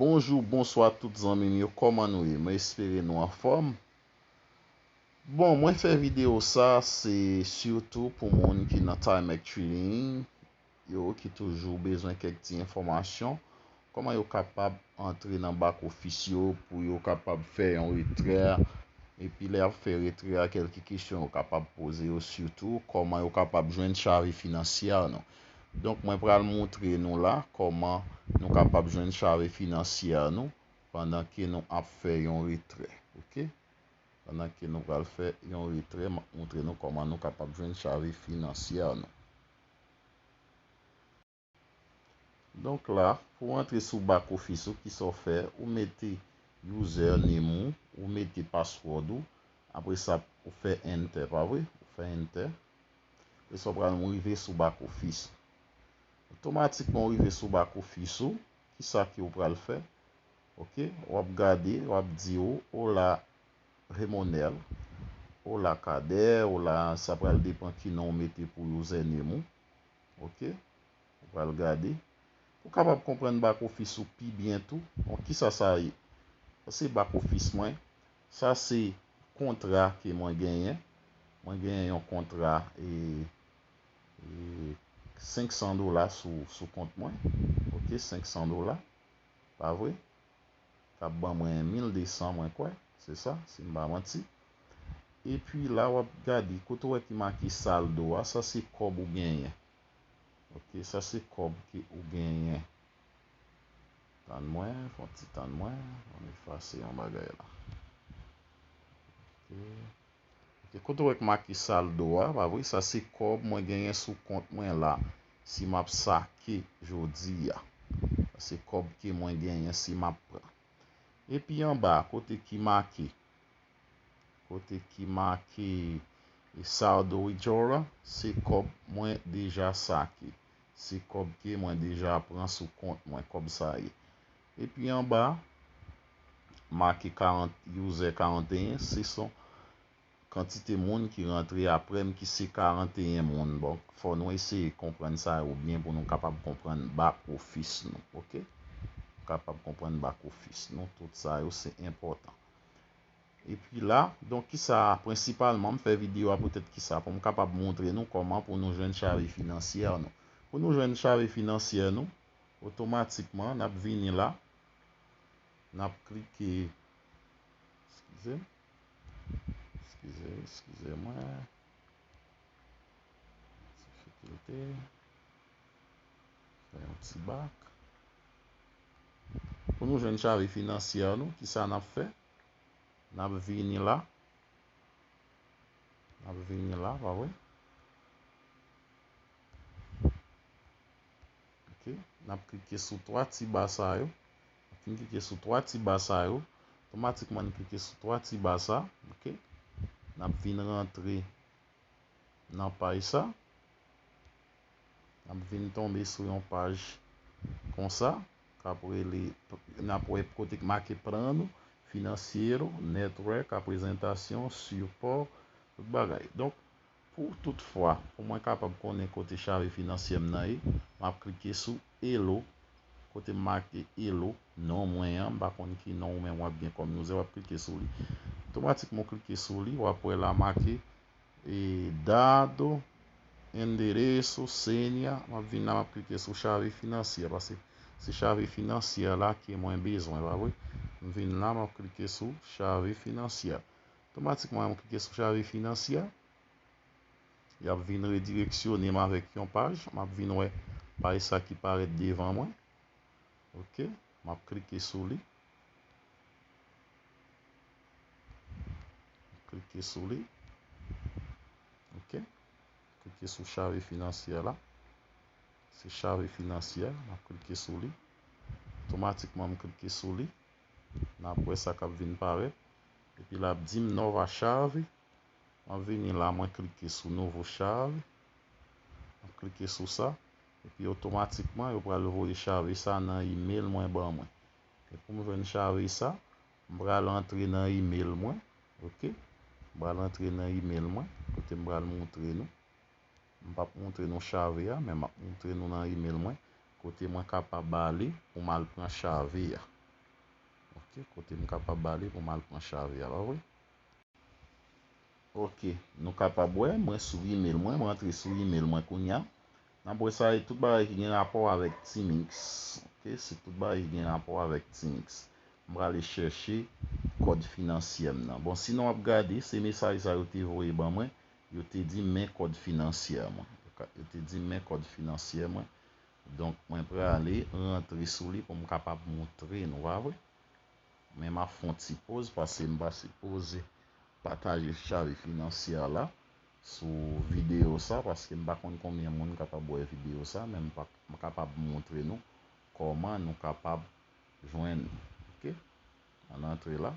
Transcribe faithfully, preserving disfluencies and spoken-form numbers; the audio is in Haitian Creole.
Bonjou, bonswa tout zanmi m yo, kòman nou ye? Mwen espere nou anfòm. Bon, mwen fè videyo sa, se sitou pou moun ki nan Timex Trading yo, ki toujou bezwen kèk ti enfòmasyon, kòman yo kapab antre nan back office yo pou yo kapab fè yon retrè. Epi lè y ap fè retrè a, kèlke kesyon yo kapab poze yo, sitou kòman yo kapab jwenn chave finansyè nou. Donk, mwen pral montre nou la kòman nou kapab jwenn chave finansyè nou pandan ke nou ap fè yon retrè, oke? Pandan ke nou pral fè yon retrè, m ap montre nou kòman nou kapab jwenn chave finansyè nou. Donk la, pou w antre sou back office ou, kisa w fè? Ou mete username ou, ou mete password ou, apre sa ou fè enter, pa vre? Ou fè enter. Apre sa w pral rive sou back office. Otomatikman w rive sou back office ou, kisa ke w pral fè? Oke, w ap gade, w ap di w, "Hola Remonel, hola Kader, hola," sa pral depann ki non w mete pou username ou. Oke, ou pral gade. Pou w kapab konprann back office ou pi byen tou, bon, kisa sa ye? Sa se back office mwen. Sa se kontra ke mwen genyen. Mwen genyen yon kontra e, e senk san dola sou, sou kont mwen. Oke, senk san dola. Pa vre? K ap ban mwen mil de san, mwen kwè. Se sa, si m pa manti. Epi la, w ap gade, kote w wè ki make saldo a, sa se kòb ou genyen. Oke, sa se kòb ke ou genyen. Tann mwen, fè yon ti tann mwen, ann efase yon bagay la. Oke. Oke, kote w wè k make saldo a, pa vre? Sa se kòb mwen genyen sou kont mwen la, si m ap sake jodi a. Sa se kòb ke mwen genyen si m ap pran. Epi anba, kote ki make, kote ki make saldo withdrawal, se kòb mwen deja sake. Se kòb ke mwen deja pran sou kont mwen, kòb sa ye. Epi anba, make karant, user karant e en, se son kantite moun ki rantre apre m, ki se karant e en moun. Bon, fò nou eseye konprann sa yo byen pou nou kapab konprann back office nou, oke? Kapab konprann back office nou, tout sa yo se enpòtan. Epi la, donk, kisa, prensipalman, m fè videyo a poutèt kisa, pou m kapab montre nou kòman pou nou jwenn chave finansyè nou. Pou nou jwenn chave finansyè nou, otomatikman, n ap vini la, n ap klike, eskize, eskize, eskize mwen, difikilte, fè yon ti bak. Pou nou jwenn chave finansyè nou, kisa n ap fè? N ap vini la. N ap vini la, pa vre? Oke. N ap klike sou twa ti ba sa yo. N ap fin klike sou twa ti ba sa yo. Otomatikman, n klike sou twa ti ba sa. Oke. N ap vin rantre nan paj sa. N ap vin tonbe sou yon paj konsa, k ap rele, n ap wè kote k make plano financiero, network, apresentasyon, sipò, tout bagay. Donk, pou tout fwa, pou mwen kapab konnen kote chave finansyè m nan ye, m ap klike sou Hello, kote m make Hello, non mwen an, m pa konn ki non ou menm w ap gen kòm user, w ap klike sou li. Otomatikman w klike sou li, w ap wè la make e dado, endereso, senya, m ap vin la, m ap klike sou chave finansyè, paske se chave finansyè la ke mwen bezwen, pa vre? M vin la, m ap klike sou chave finansyè. Otomatikman, m klike sou chave finansyè. Y ap vin redireksyone m avèk yon paj. M ap vin wè paj sa ki parèt devan mwen. Oke, m ap klike sou li. Klike sou li. Oke. Klike sou chave finansyè la. Se chave finansyè, m ap klike sou li. Otomatikman, m klike sou li. N ap wè sa k ap vin parèt. Epi l ap di m nova chave. M ap vini la, mwen klike sou nouvo chave. M ap klike sou sa. Epi otomatikman, yo pral voye chave sa nan email mwen ban mwen. E pou m jwenn chave sa, m pral antre nan email mwen. Oke? M pral antre nan email mwen, kote m pral montre nou. M p ap montre nou chave a, men m ap montre nou nan email mwen, kote mwen kapab ale pou m al pran chave a. Ok, kote m kapab ale pou m al pran chave a, pa vre? Ok, nou kapab wè, mwen sou email mwen, mwen antre sou email mwen kounye a. N ap wè sa, e tout bagay ki gen rapò avèk Timex. Ok, se tout bagay ki gen rapò avèk Timex. M prale chèche kòd finansyè m nan. Bon, sinon w ap gade, se mesaj sa yo te voye ban mwen. Yo te di men kòd finansyè mwen. Yo te di men kòd finansyè mwen. Donk, mwen prale rantre sou li pou m kapab montre nou, pa vre? Men m ap fè yon ti poz paske m pa sipoze pataje chave finansyè la sou videyo sa, paske m pa konn konbyen moun kapab wè videyo sa, men m pa, m kapab montre nou kòman nou kapab jwenn li. Ok? Ann antre la.